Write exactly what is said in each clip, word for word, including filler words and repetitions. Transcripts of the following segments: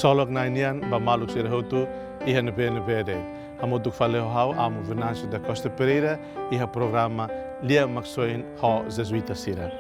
Ksolok Na'i nian ba maluk sira hotu iha ne'ebé-ne'ebé de'it. Hamutuk fali ho ha'u, Amu Venâncio da Costa Pereira, iha programa Lia Maksoin ho Jesuita sira.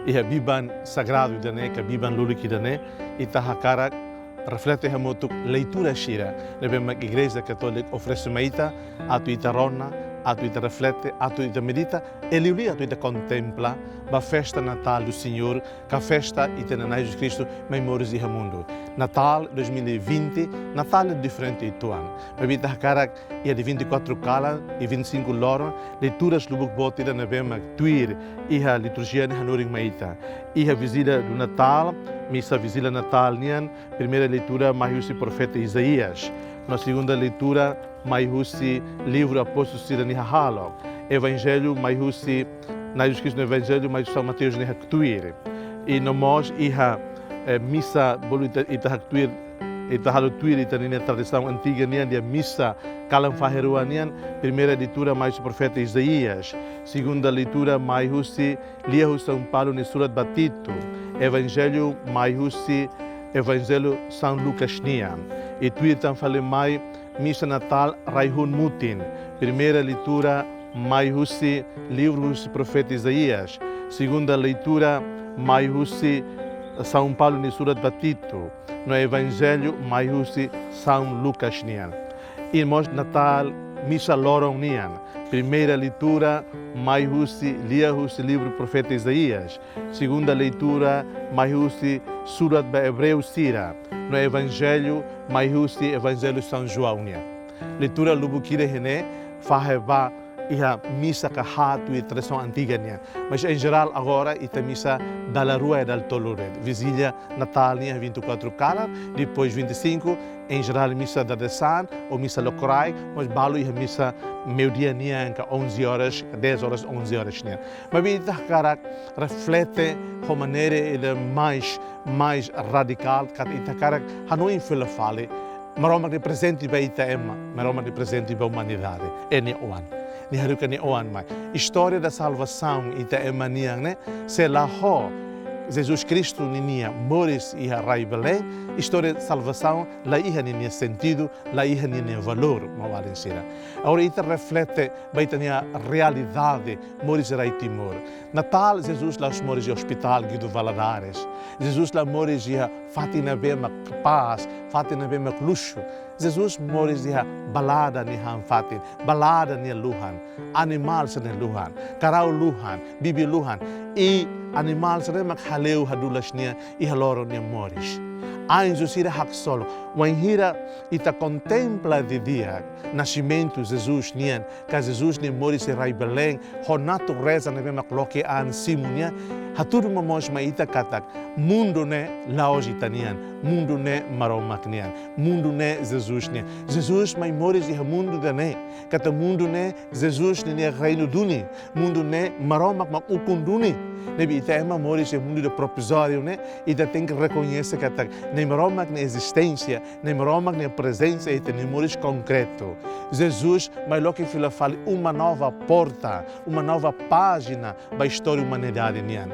Iha biban sagradu ida-ne'e, ka biban lulik ida-ne'e, ita hakarak reflete hamutuk leitura sira ne'ebé mak Igreja Katólika oferese mai ita, atu ita rona, atu ita reflete, atu ita medita, i liuliu atu ita kontempla ba festa Natal do Senhor, ka festa ita-nia Na'i Jesus Kristu mai moris iha mundu. Natal dois mil e vinte, Natal diferente uitoan. Maibé ita hakarak iha dia vinte e quatro kalan, dia vinte e cinco loron, leituras lubuk boot ida ne'ebé mak tuir iha liturjia ne'e hanorin mai ita. Iha Vigília do Natal, misa Vigília Natal nian, primeira leitura mai husi profeta Isaías. No segunda leitura mai husi livru Apóstolu sira-nia hahalok. Evanjellu mai husi, Na'i Jesus Kristu nia Evanjellu mai husi São Mateus nia haktuir. I no mós iha, eh, misa bolu ita, ita haktuir, ita halo tuir ita-nia tradisaun antiga nian, iha misa kalan fahe rua nian, primeira leitura mai husi profeta Isaías, segunda leitura mai husi, lia husi São Paulo nia surat ba Tito, Evanjellu mai husi Evanjellu São Lucas nian. I tuir tan fali mai misa Natal rai-hun mutin, primeira leitura mai husi livru husi profeta Isaías, segunda leitura mai husi São Paulo nia surat ba Tito, no Evanjellu mai husi São Lucas nian. I mós Natal misa loron nian, primeira leitura mai husi, lia husi livru profeta Isaías, segunda leitura mai husi surat ba Ebreu sira, no Evanjellu mai husi Evanjellu São João nian. Leitura lubuk ida-ne'e fahe ba iha misa ka hahú tradisaun antiga nian. Mas em geral agora ita misa dala rua i dala tolu de'it. Vigília Natal nian vinte e quatro kalan, depois vinte e cinco, em geral misa dadeer-saan ou misa lokraik, mas balu iha misa meiudia nian ka onze horas, dez horas, onze horas nian. Maibé ita hakarak reflete ho maneira ida mais, mais radikál, katak ita hakarak hanoin fila fali Maromak nia prezente ba ita ema, Maromak nia prezente ba umanidade, i nia oan. Nia haruka nia oan mai. Istória da salvasaun ita ema nian ne'e, se la ho Jesus Kristu ninia moris iha rai Belém, istória salvasaun la iha ninia sentidu, la iha ninia valór, maluk sira. Agora ita reflete ba ita-nia realidade moris rai Timor. Natal, Jesus la'ós moris iha Hospital Guido Valadares. Jesus la moris iha fatin ne'ebé mak pás, fatin ne'ebé mak luxu. Jesus moris iha balada nia han fatin, balada nia luhan, animál sira-nia luhan, karau luhan, bibi luhan, i animál sira mak hale'u hadulas nia iha loron nia moris. Anju sira haksolok, wainhira ita kontempla didi'ak nasimentu Jesus nian, ka Jesus nia moris iha rai Belém, ho natureza ne'ebé mak loke an simu nian, hatudu momoos mai ita katak mundu ne'e la'ós ita-nian, mundu ne'e Maromak nian, mundu ne'e Jesus nian. Jesus mai moris iha mundu ida-ne'e, katak mundu ne'e Jesus ninia reinu duni, mundu ne'e Maromak mak ukun duni. Ne'ebé ita ema moris iha mundu ida provizóriu ne'e, ita tenke rekoñese katak Na'i Maromak nia ezisténsia, Na'i Maromak nia prezensa iha ita-nia moris konkretu. Jesus mai loke fila fali uma nova porta, uma nova página ba istória umanidade nian.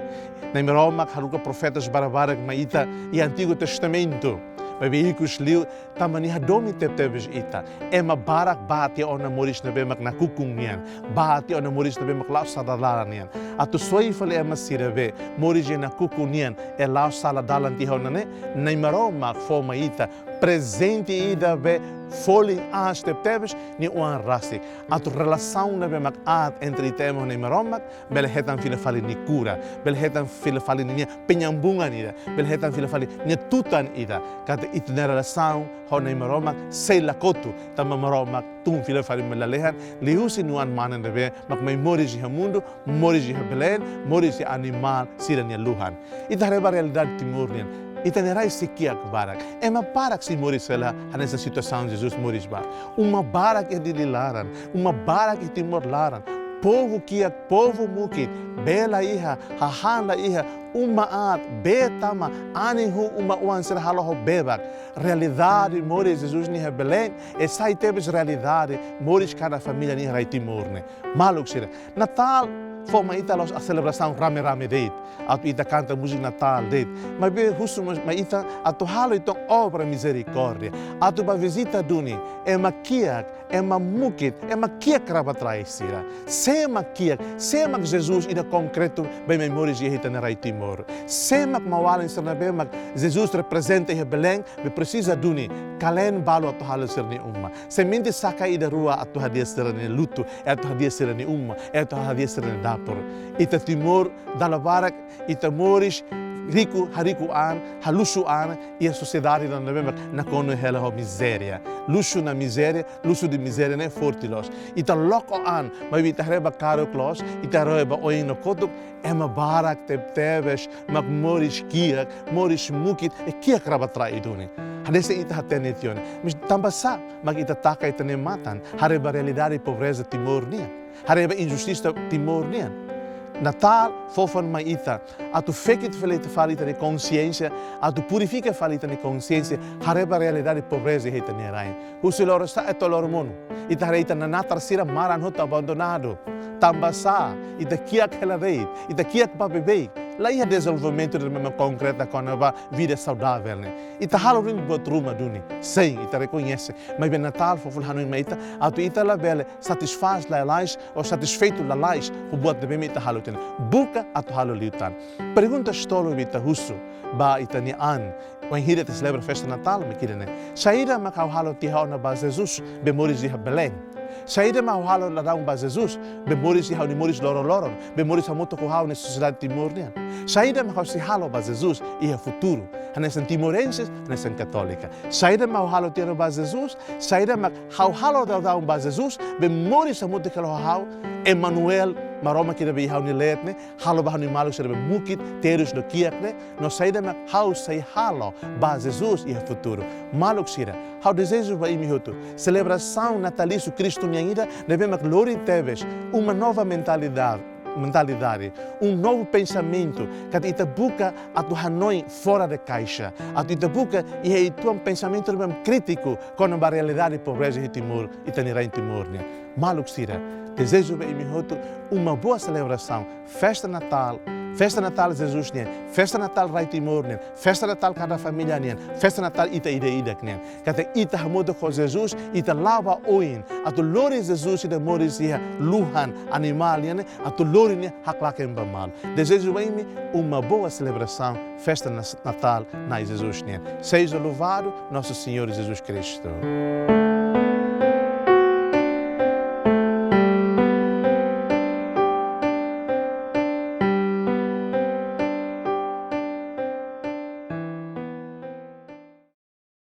Na'i Maromak haruka profetas barbarak mai ita iha Antigu Testamentu. Maibé ikus liu tanba nia hadomi tebetebes ita. Ema barak bá tiha ona moris ne'ebé mak nakukun nian. Bá tiha ona moris ne'ebé mak la'o sala dalan nian. Atu soi fali ema sira be moris iha nakukun nian, i la'o sala dalan tiha ona ne'e, Na'i Maromak fó mai ita prezente ida be folin aas tebetebes, nia oan rasik. Atu relasaun ne'ebé mak aat entre ita ema ho Na'i Maromak, bele hetan fila fali nia kura, bele hetan fila fali ninia penyambungan ida, bele hetan fila fali nia tutan ida. Katak ita-nia relasaun ho Na'i Maromak sei la kotu, tanba Maromak tun fila fali mai lalehan, liuhusi nia oan-mane ne'ebé mak mai moris iha mundu, moris iha Belém, moris iha animál sira-nia luhan. Ita haree ba realidade Timor nian. Ita-nia rai sei kiak barak. Ema barak sei moris hela hanesan situasaun Jesus moris bá. Uma barak iha Dili laran, uma barak iha Timor laran. Povu kiak, povu mukit, bee la iha, hahán la iha, uma aat, bee tama, anin hun, uma-oan sira halo ho bebak. Realidade moris Jesus nian iha Belém, e sai tebes realidade moris kada família nian iha rai Timor ne'e. Maluk sira, Natál fó mai ita la'ós selebrasaun rame-rame de'it, atu ita kanta múzika Natál de'it. Maibé husu mai ita atu halo ita-nia obra mizerikórdia, atu bá vizita duni ema kiak, ema mukit, ema kiak rabatra sira. Sé mak kiak, sé mak Jesus ida konkretu bee mai moris iha ita-nia rai Timor. Sé mak maun-alin sira ne'ebé mak Jesus reprezenta iha Belém, be presiza duni kalen balu atu halo sira-nia uma. Semente sakai ida rua atu hadi'a sira-nia lutu, e atu hadi'a sira-nia uma, e atu hadi'a sira-nia dapur. Ita Timor dala barak, ita moris riku, hariku an, haluxu an, iha sosiedade ida ne'ebé mak nakonu hela ho mizéria. Luxu no mizéria, luxu no mizéria ne'e forte loos. Ita loko an, maibé ita haree ba karuk loos, ita haree ba oin no kotuk, ema barak tebetebes mak moris kiak, moris mukit, e kiak rabatra duni. Hanesan ita hatene tiha ona. Mas tanbasá mak ita taka ita-nia matan, haree ba realidade pobreza Timor nian, haree ba injustisa Timor nian? Natál fó fali mai ita atu fekit fali ita, fali ita-nia konxiénsia, atu purifika fali ita-nia konxiénsia, haree ba realidade pobreza iha ita-nia rain. Husi loron sa'e to'o loron monu, ita haree ita-nia natar sira maran hotu, abandonadu. Tanbasá? Ita kiak hela de'it, ita kiak ba beibeik. La iha dezenvolvimentu ida ne'ebé mak konkreta kona-ba vida saudavel ne'e. Ita halo duni buat ruma duni, sein, ita rekoñese. Maibé Natál fó fali hanoin mai ita atu ita labele satisfás lalais ou satisfeitu lalais ho buat ne'ebé mak ita halo tiha ona. Buka atu halo liután. Pergunta tolu mak ita husu ba ita-nia an wainhira ita selebra festa Natál mak ida-ne'e: Saida mak ha'u halo tiha ona ba Jesus bee moris iha Belém? Saida mak ha'u halo daudaun ba Jesus bee moris iha ha'u-nia moris loroloron, bee moris hamutuk ho ha'u-nia sosiedade Timor nian? Saida mak ha'u sei halo ba Jesus iha futuru, hanesan timorenses, hanesan katólika? Saida mak ha'u halo tiha ona ba Jesus, saida mak ha'u halo daudaun ba Jesus bee moris hamutuk hela ho ha'u, Emanuel, Maromak ida bee iha ha'u-nia leet ne'e, halo ba ha'u-nia maluk sira ne'ebé mukit, terus no kiak ne'e? No saida mak ha'u sei halo ba Jesus iha futuru? Maluk sira, ha'u dezeja ba imi hotu selebrasaun natalísiu Kristu nian ida ne'ebé mak lori tebes uma nova mentalidade, mentalidade, um novo pensamento, katak ita buka atu hanoin fora de caixa, atu ita buka iha uitoan pensamentu ne'ebé mak krítiku kona-ba realidade pobreza iha Timor, ita-nia rain Timor nian. Maluk sira, dezeja ba imi hotu uma boa celebração, festa Natál, festa Natál Jesus nian, festa Natál rai Timor nian, festa Natál kada família nian, festa Natál ita ida-idak nian. Katak ita hamutuk ho Jesus, ita la'o ba oin atu lori Jesus ida moris iha luhan animál nian ne'e, atu lori nia haklaken ba malu. Dezeja ba imi uma boa celebração, festa Nas-, Natál Na'i Jesus nian. Seja louvado nosso Senhor Jesus Cristo.